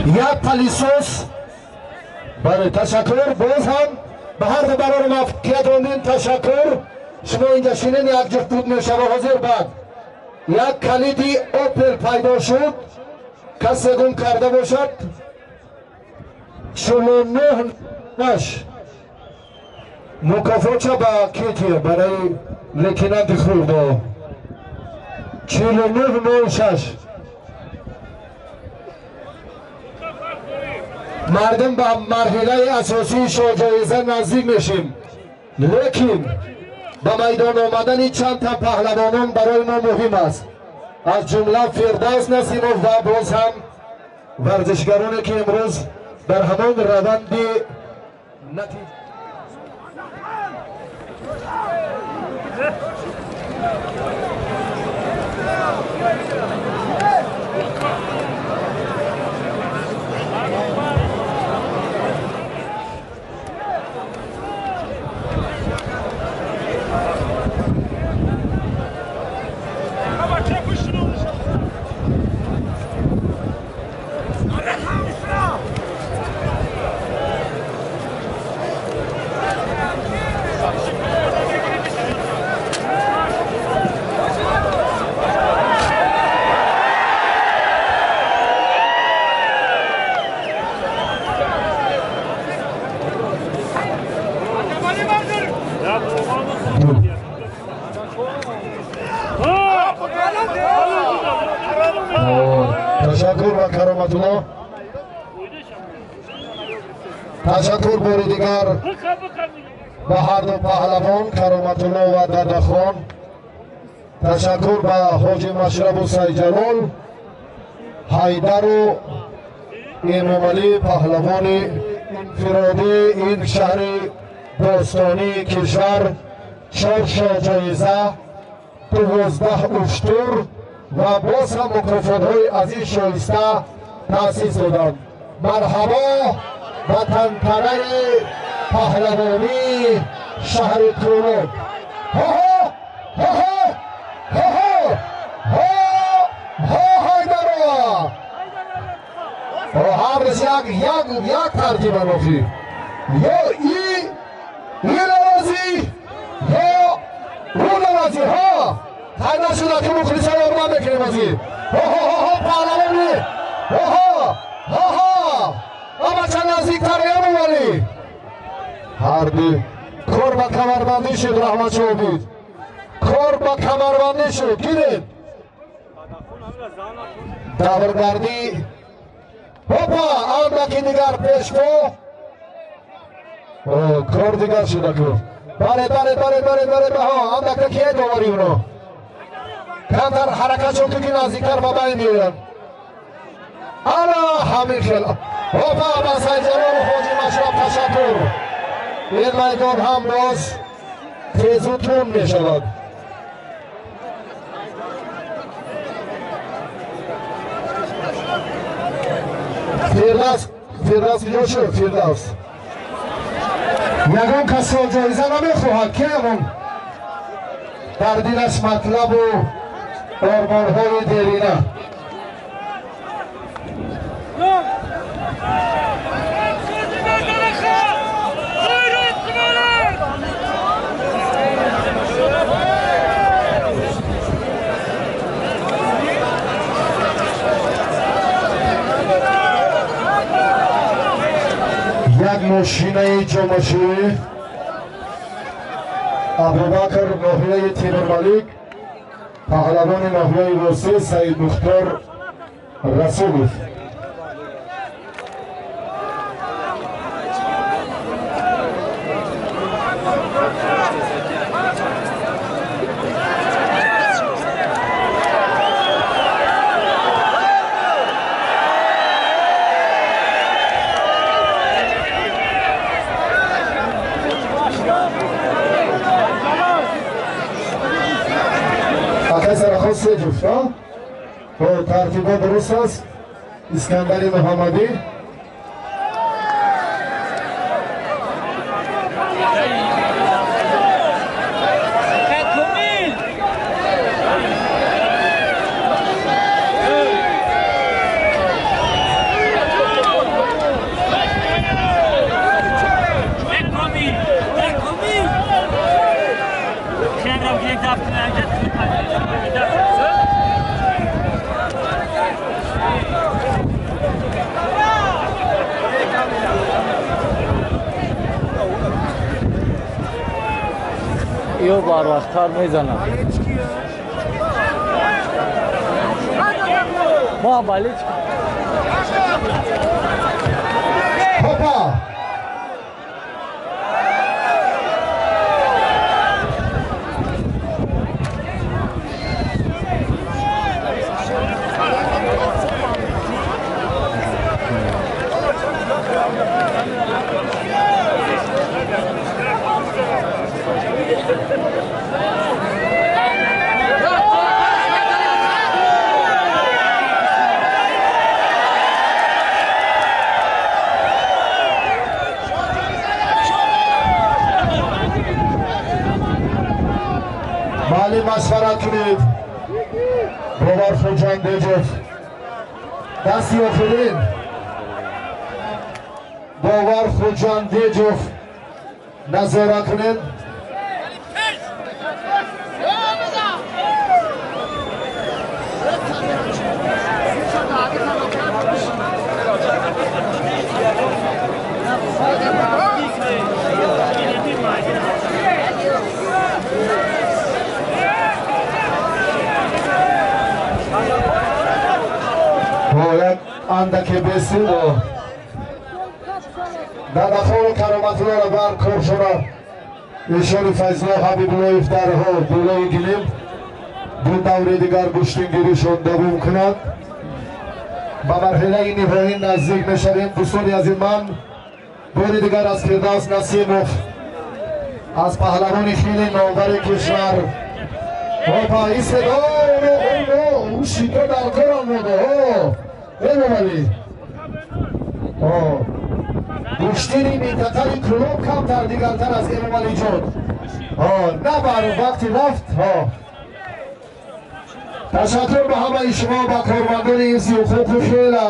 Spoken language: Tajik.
Як пылесос. Бале, ташаккур. Боз ҳам ба ҳар ду барори муваффақият ондин, ташаккур. Шумо инҷа шинен, як ҷуфт буд мешава ҳозир. Баъд як калиди Опел пайдо шуд, касе гум карда бошад, 49 наш мукофотча ба кетия барои лейтенанти хурдо, 49 06. Мардум, ба марҳилаи асосии шоҳҷоиза наздик мешим, лекин ба майдон омадани чанд та паҳлавонон барои мо муҳим аст, аз ҷумла Фирдавс Насимов ва боз ҳам варзишгароне, ки имрӯз дар ҳамон раванди натиҷа. Ташаккур ба Кароматулло, ташаккур бори дигар ба ҳарду паҳлавон Кароматулло ва Дадахон, ташаккур ба Ҳоҷи Машрабу Сайҷалол, Ҳайдару Эмомалӣ, паҳлавони инфиродии ин шаҳри бостонии кишвар. Чор шоҳҷоиза, 12 уштур ва боз ҳам мукофотҳои аз ин шоиста таъсис доданд. Марҳабо ба тантанаи паҳлавонии шаҳри Кӯлоб. Ҳо ҳо ҳо ҳо ҳо ҳо, Ҳайдарова, ҳар як як як тартиба охир, ё и навозӣ, ё ӯ навозӣ. Ҳо, тай нашуда, ки мухлисон ёрдам мекунем озӣ. Ҳо ҳо ҳо ҳо, паҳлавони, ҳо ҳо ҳо ҳо, абача наздиктар, Эмомалӣ. Ҳарду кор ба камарбандӣ шуд, Раҳматшоҳ, кор ба камарбандӣ шуд. Гиред давргардӣ. Ҳопа, андаки дигар пешпо, кор дигар шудаку. Бале, бале, бале, бале, бале, баҳо андака кие доварӣ уно камтар ҳаракатшон ки наздиктар ба байн меоянд. Ана ҳамин хел. Ҳопа, ба Сайҷалолу Ҳоҷи Машраб ташаккур. Ин майдон ҳам боз тезу тунд мешавад. Фирдавс, Фирдавс куҷо шуд? Фирдавс, ягон касро ҷоиза намехоҳад, ки ҳамон дар дилаш матлабу ормонҳои дерина. Як мошинаи ҷомашӯӣ, Абубакр, ноҳияи Темурмалик, паҳлавони ноҳияи Восеъ Саидмухтор Расулов. Акай Сарахон, се ҷуфт тартибо дуруст аст. Искандари Муҳаммадӣ. Ё барвақттар мезанад. Мо болельщик. Опа! Мали масхара кунед. Бовар Хуҷандеҷов. Дасти охирин. Бовар Хуҷандеҷов назора кунед. Бояд андаке бесиду Дадахолу Кароматуллоро бар коршона ишори Файзулло Ҳабибуллоев дарҳол болои гилем ду даври дигар гӯштингиришон давом кунад. Ба марҳилаи ниҳоӣ наздик мешавем. Дӯстони азиз, ман бори дигар аз Фирдавс Насимов, аз паҳлавони хеле номвари кишвар. Опа, ин садо ӯ шита дар кор омода. Эмомалӣ гӯштини минтақаи Кӯлоб камтар дигартар аз Эмомалиҷон. На бар вақти рафт. Ташаккур ба ҳамаи шумо, ба кормандони ҳифзи ҳуқуқу хела